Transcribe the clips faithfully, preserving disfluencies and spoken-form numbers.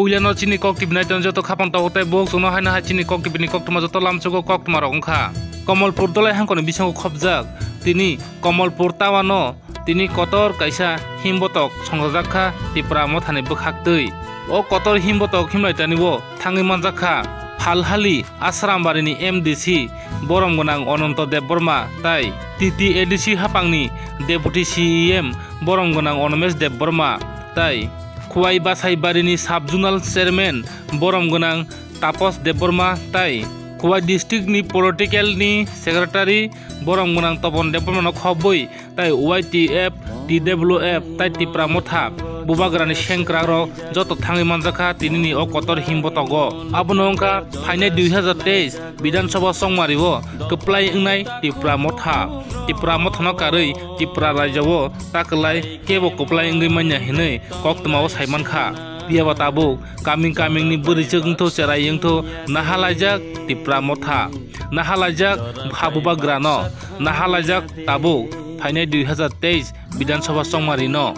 Puilano chini kok tibinai tong joto khapang tabuk tei bok chwngno haino hai chini kok tibini koktwma joto lamsogo koktwma rok wngkha. Komolpur Dolai hangkoni bisingo khopjak tini Komolpur tawano tini kotor kaisa himbotok songchajakha Tipra Mothani bwkhaktwi. O kotor himbotok himlaitanio thangwi manjakha Phalhali Asrambarini M D C borom gwnang Ononto Debbarma tai T T A D C hapangni Deputy C E M borom gwnang Onomesh Debbarma tai Khowai Basaibarini Sub Zonal Chairman borom gwnang Tapos Debbarma tai Khowai District ni Political ni Secretary borom gwnang Topon Debbarmano khobwi tai Y T F, T W F tai Tipra Motha bubagrani sengkrakrok joto thangwi manjakha tinini o kotor himbotogo. Abono wngkha phainai dui hazar teis Bidhan Sabha chongmario kwplai wngnai Tipra Motha. Tipra Mothano karwi Tipra raijo-o ta kwlai kebo kwplai wngwi manya hinwi koktwmao saimankha. Phiyaba tabuk kaming kamingni bwrwichwk wngtho cherai wngtho nahalaijak Tipra Motha. Nahalaijak ha bubagrano. Nahalaijak tabuk phainai dui hazar teis Bidhan Sabha chongmarino.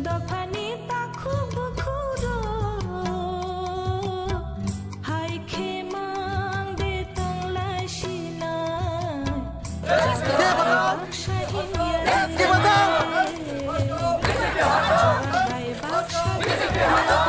Dophani takhuk bukhuk rok, hai khe mang de tong lai sinai. Baksa hinya de, bai baksa hinya de.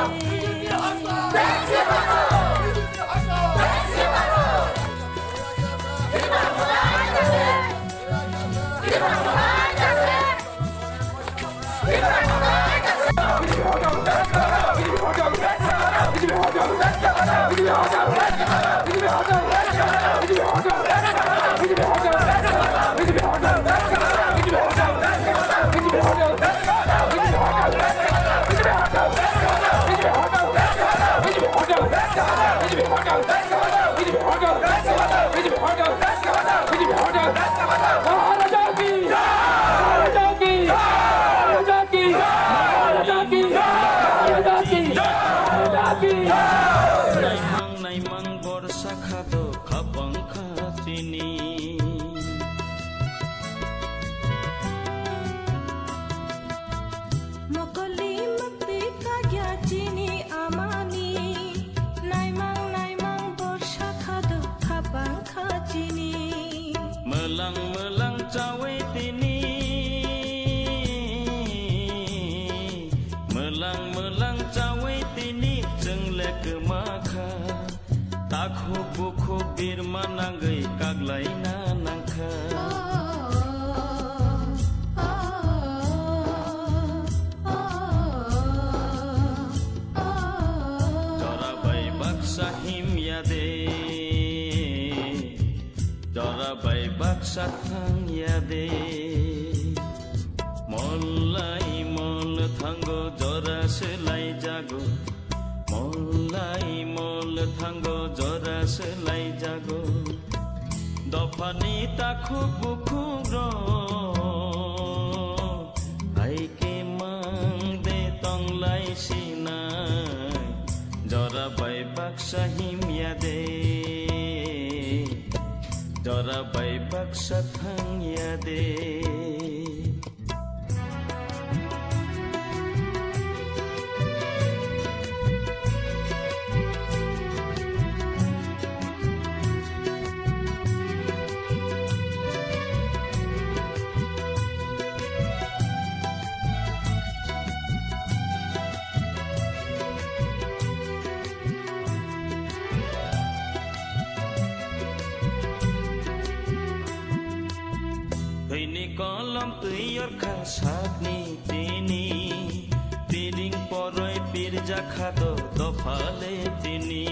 Naimang naimang borsa kha do khapang kha chini. Mokoli mukti kagya chini amani, naimang naimang borsa kha do khapang kha chini. Mwlang mwlang chawi tini, mwlang mwlang chawi tini chwng le kwma kha. Takhuk bukhuk birma nangwi kaglaina nangkha. Jora bai baksa himya de, jora bai baksa thangya de. Mol lai mol thango jora se lai jago. Mol lai mol thango jora se lai jago. Dophani takhuk bukhuk rok hai khe mang de tong lai sinai. Jora bai baksa himya de, jora bai baksa thangya de. Thwini kolom twi yorkha sakni tini, piring poroi pirjakha do dophale tini.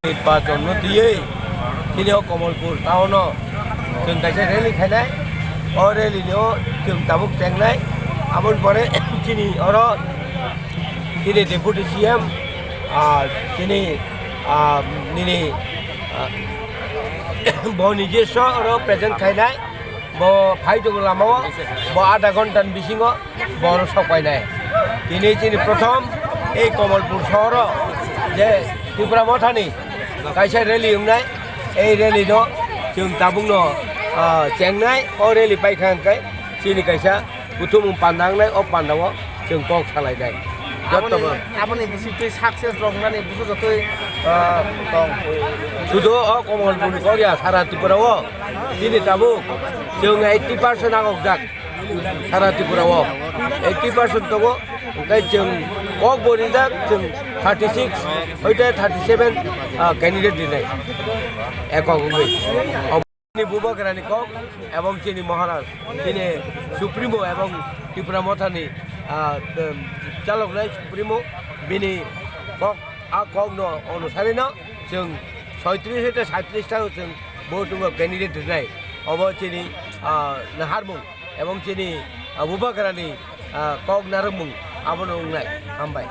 Nirbachon no diye, Chini o Kamalpur town o chwng kaisa rally khainai. O rally no chwng tabuk chengnai. Aboni pore chini oro chini deputy C M, ah, chini, ah, nini, ah, bo nijesa oro present khainai. Bo phai tongo lama o, bo adha ghonta ni bisingo bo oro sok painai. Tini chini prothom ei Kamalpur sohoro je Tipra Mothani kaisa rally wngnai, ei rally no chwng tabuk no, ah, chengnai, o rally paikha hwnkhe chini kaisa kuthumung panda wngnai, o panda o chwng kok salainai. Joto Aboni, bo aboni bisingtwi success rok wngnani busu jotoi, ah, tong. Sudo o Kamalpur ni kok ya, sara Tripura o. Chini tabuk chwng eighty percent agokjak sara Tripura o. Eighty percent tongo, hwnkhe chwng kok bo rijak, chwng thirty six, hoite thirty seven, ah, candidate rinai. Ekok wngwi. Ni Bubagrani kok ebong chini Maharaj, chini Supremo ebong Tipra Mothani, ah, em, chaloknai Supremo, bini kok, a kokno onusarino chwng soitris hoite saitris ta chwng vote wngwi candidate rinai. Obo chini, ah, naharmung ebong chini, ah, Bubagrani, ah, kok narwkmung abono wngnai. Hambai.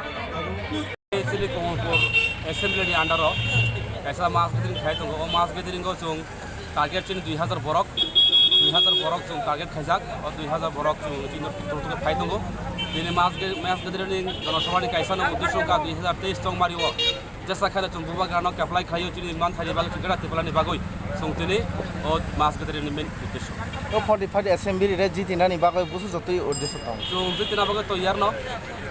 Chini Kamalpur Assembly ni under o kaisa mass gathering khai tongo. O mass gathering o chwng target chini dui hazar borok, dui hazar borok chwng target khaijak. O dui hazar borok chwng chini tok tok phai tongo. Chini mass ga-, mass gathering ni jonosabha ni kaisa no uddesho wngkha dui hazar teis chongmari o jesa khaino chwng Bubagra no keplai khlaio chini manthai ni bagwi chwng Greater Tipraland ni bagwi chwng tini o mass gathering ni main uddesho. O forty five Assembly re jitinani bagwi busu jotoi uddesho tong. Chwng jitina bagwi toyar no.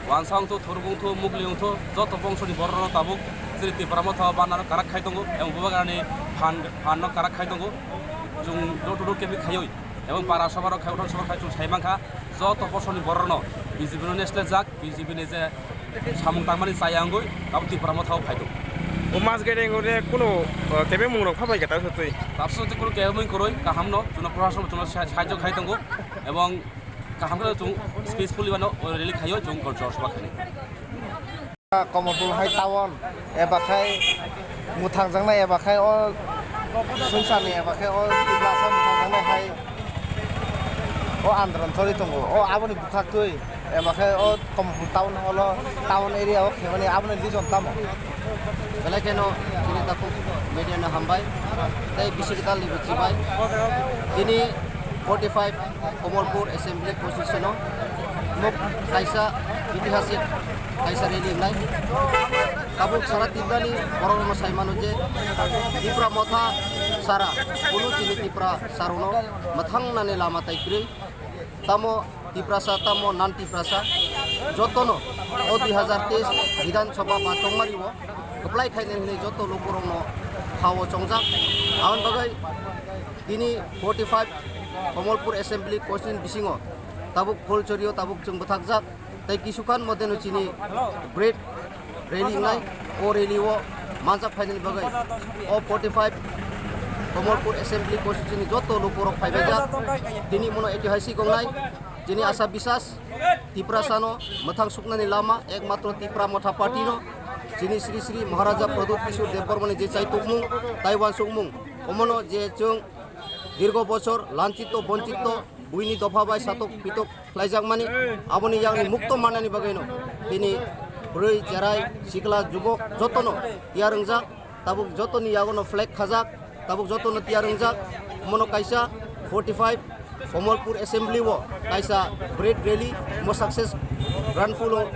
Wansa wngtho, thorok wngtho, mugli wngtho, joto bongso ni borok rok tabuk chini Tipra Motha o banna no karak khai tongo, ebong Bubagrani phan, phan no karak khai tongo. Chwng door to door campaign khaiwi, ebong para sobha rok khai, uthor sobha khai chwng sai mankha, joto bongso ni borok no B J P no neslajak, B J P ni je samung tangmani chaya wngwi tabuk Tipra Motha o phai tongo. O mass gathering o de kuno, uh, kebeng mung rok phabai khe ta sotwi? Tabuk sotwi kuno kebeng mung kwrwi kaham no, chwngno proshasano chwngno sa-, sahajyo khai tongo, ebong kaham khe chwng peacefully bano rally khaio chwng kol chor soba khainai. Kamalpur hai town eba khai mwthangjaknai eba khai o swngcharni eba khai o Tiprasa mwthangjaknai hai o andron choli tongo. O aboni bwkhaktwi eba khai o Kamalpur town hall o town area o khaimani aboni reason tamo? Belai kheno chini takhuk media no hambai tei bisi kwtal ni bithi bai. Tini forty five Kamalpur Assembly Constituency no muk kaisa itihasik kaisa rally wngnai. Tabuk sara Tripura ni borok rok no sai mano je Tipra Motha sara kunu chini Tiprasa rok no mwthang nani lama tai kwrwi. Tamo Tiprasa, tamo non Tiprasa, jotono o dui hazar teis Bidhan Sabha ba chongmari o kwplai khainani hinwi joto lukurokno khao chongjak. Aboni bagwi tini forty five Kamalpur Assembly Constituency bisingo tabuk Phulchari o tabuk chwng bwthakjak. Tei kisukhan modeno chini bread rally wngnai, o rally o manjak phainani bagwi o forty five Kamalpur Assembly Constituency ni joto lukurok phaibaijak. Tini mono etihasik wngnai, chini asa bisas Tiprasano mwthang suknani lama ekmatro Tipra Motha Party no, chini Sri Sri Maharaja Pradyut Kishore Debbarma ni je chaitukmung, tai uansukmung, omono je chwng dirgo bochor lanchito, bonchito, buini dopha bai satok pitok khlaijakmani, aboni yakni mukto mannani bagwino tini bwrwi, cherai, sikla, jubok jotono tiyar wngjak. Tabuk jotoni yagono flag khajak, tabuk jotono tiyar wngjak. Mono kaisa forty five Kamalpur Assembly o kaisa bread rally mo success, run full o,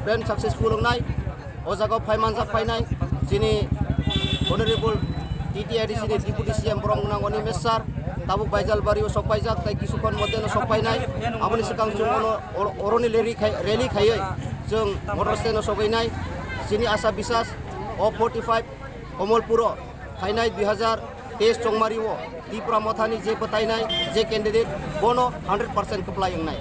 run successful wngnai. O jaga o phai manjak phainai chini Honorable T T A D C ni Deputy C M borok wngnang Animesh sir, tabuk Baijalbari o sok paijak tei kisukon modeno sok painai. Aboni swkang chwng ono or-, oroni rally khai, rally khaiwi chwng motor stand o sogwi nai. Chini asa bisas o forty five Kamalpur o phainai dui hazar teis chongmari o Tipra Mothani je bwtainai je candidate bono hundred percent kwplai wngnai.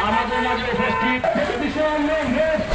আমাদের মাঝে উপস্থিত বিশ্বনাথ